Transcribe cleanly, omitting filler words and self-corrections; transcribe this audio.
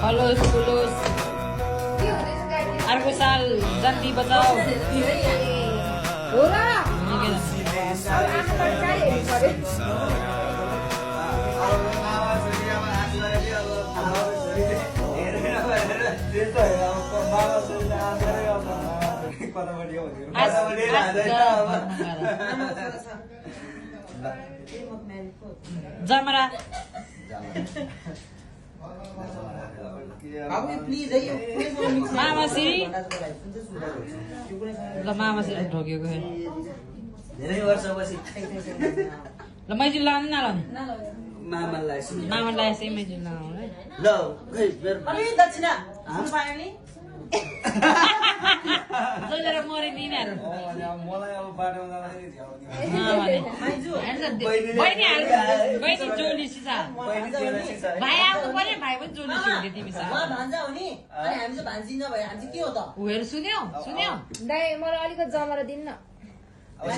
Halus, tulus. Argo sal, janti bajao. Ora. Jamara. Mama Siri. La Mama Siri ढोकेको है धेरै वर्षपछि ल मैले लानु न लानु मामालाई मामालाई यसै मैले लानु है ल खै अनि दक्षिणा सुन पायो नि जोलेर मरे नि यिनीहरू मलाई अब बाटोमा जाँदाखेरि बहिनी जोलिसी छ भाइ आउनु पर्यो भाइ पनि जोलिसी हुन्थ्यो तिमी भान्जा हो नि अनि हामी चाहिँ भान्जी नभए हामी चाहिँ के हो त उयोहरू सुन्यौ दाइ मलाई अलिकति जमरा दिन्न अब